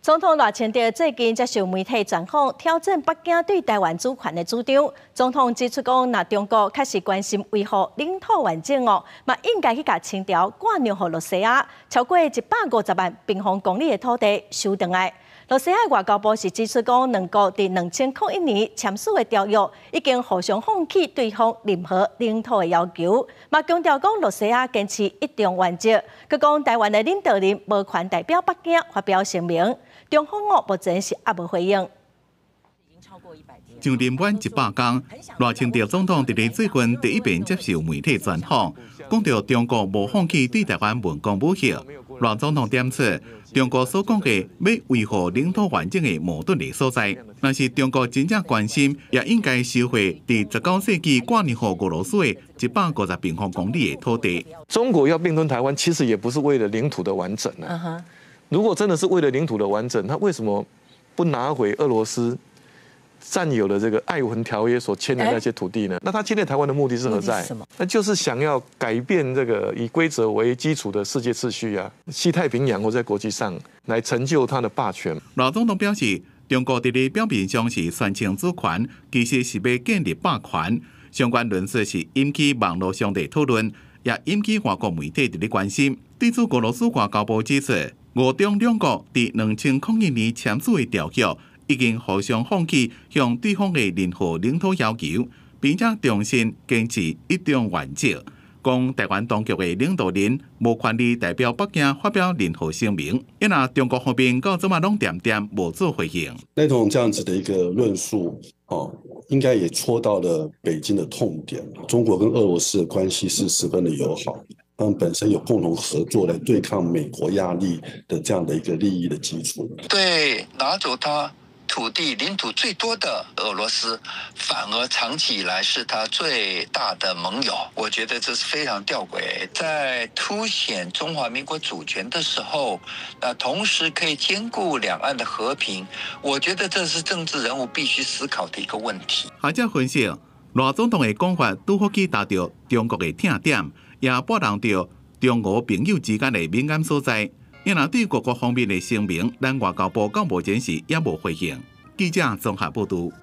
總統賴清德最近接受媒體專訪，挑戰北京對台灣主權的主張。總統指出講，若中國確實關心維護領土完整哦，嘛應該去共清朝割讓予羅西亞超過150萬平方公里的土地收轉來。羅西亞外交部是指出講，兩國佇2001年簽署的條約已經互相放棄對方任何領土的要求，嘛強調講羅西亞堅持一中原則。閣講台灣的領導人無權代表北京發表聲明，中方哦目前是猶無回應。上任滿100工，賴清德總統佇咧最近第一遍接受媒體專訪，講著中國無放棄對台灣文攻武嚇。賴總統點出，中國所講的欲維護領土完整的矛盾的所在，若是中國真正關心，也應該收回佇19世紀割讓予俄羅斯的150平方公里的土地。中國要併吞台灣，其實也不是為了領土的完整啊。如果真的是為了領土的完整，那為什麼不拿回俄羅斯佔有的這個璦琿條約所簽的那些土地呢？那他侵略台灣的目的是何在？那就是想要改變這個以規則為基礎的世界秩序啊，西太平洋或在國際上來成就他的霸權。賴總統表示，中國佇咧表面上是宣稱主權，其實是欲建立霸權。相關論述是引起網路上的討論，也引起外國媒體佇咧關心。對此，俄羅斯外交部指出，俄中兩國佇2001年簽署的條約，已經互相放棄向對方的任何領土要求，並且重申堅持一中原則。講台灣當局的領導人無權利代表北京發表任何聲明。因為中國方面到這馬攏恬恬無做回應。那種這樣子的一個論述，哦，應該也戳到了北京的痛點。中國跟俄羅斯的關係是十分的友好，他們本身有共同合作來對抗美國壓力的這樣的一個利益的基礎。對，拿走他土地領土最多的俄羅斯，反而長期以來是他最大的盟友。我覺得這是非常吊詭。在凸顯中華民國主權的時候，那同時可以兼顧兩岸的和平，我覺得這是政治人物必須思考的一個問題。學者分析，賴總統的講法拄好去達著中國的痛點，也撥動著中俄朋友之間的敏感所在。因為對各國方面的聲明，咱外交部到目前是猶無回應。記者綜合報導。